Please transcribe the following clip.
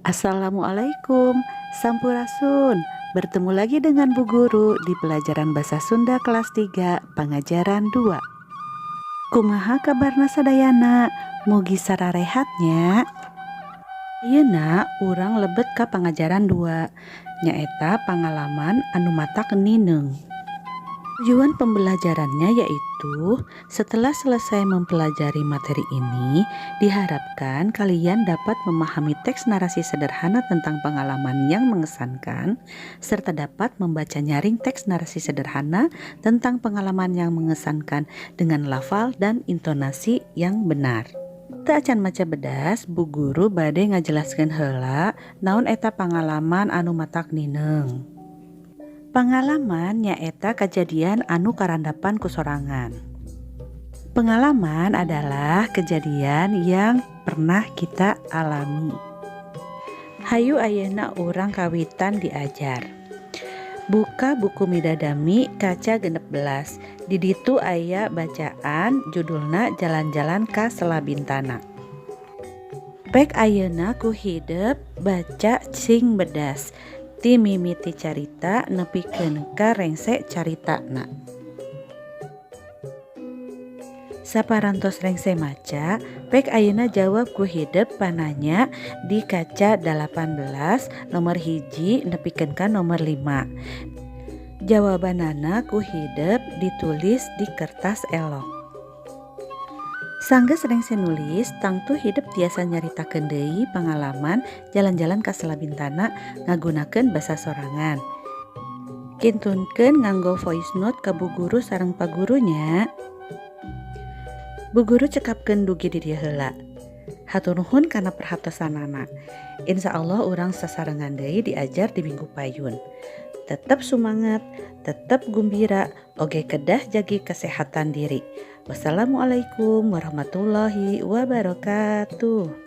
Assalamualaikum, Sampurasun. Bertemu lagi dengan Bu Guru di pelajaran Bahasa Sunda kelas 3, pengajaran 2. Kumaha kabarna sadayana? Mugi sararehat nya. Ayeuna urang lebet ka pangajaran 2, nyaeta pangalaman anu matak nineung. Tujuan pembelajarannya yaitu setelah selesai mempelajari materi ini, diharapkan kalian dapat memahami teks narasi sederhana tentang pengalaman yang mengesankan, serta dapat membaca nyaring teks narasi sederhana tentang pengalaman yang mengesankan dengan lafal dan intonasi yang benar. Teu acan maca bedas, Bu Guru bade ngajelaskeun heula naon eta pangalaman anu matak nineung. Pangalaman nyaeta kajadian anu karandapan ku sorangan. Pengalaman adalah kejadian yang pernah kita alami. Hayu, ayeuna urang kawitan diajar. Buka buku Midadami kaca 16. Di ditu aya bacaan judulna Jalan-jalan ka Selabintana. Pek ayeuna ku hidep baca sing bedas ti mimiti carita nepikeun ka rengse caritana. Saparantos rengse maca, pek ayeuna jawab ku hidep pananya di kaca 18 nomor 1 nepikeun ka nomor 5. Jawabanana ku hidep ditulis di kertas elok. Sanggeus rengse nulis, tangtu hidep tiasa nyaritakeun deui pangalaman jalan-jalan ka Selabintana ngagunakeun basa sorangan. Kintunkeun nganggo voice note ka bu guru sareng pa guru nya. Bu Guru cekapkeun dugi di dieu heula. Hatur nuhun kana perhatosanana. Insya Allah urang sasarengan deui diajar di minggu payun. Tetap semangat, tetap gumbira, oge kedah jagi kesehatan diri. Wassalamualaikum warahmatullahi wabarakatuh.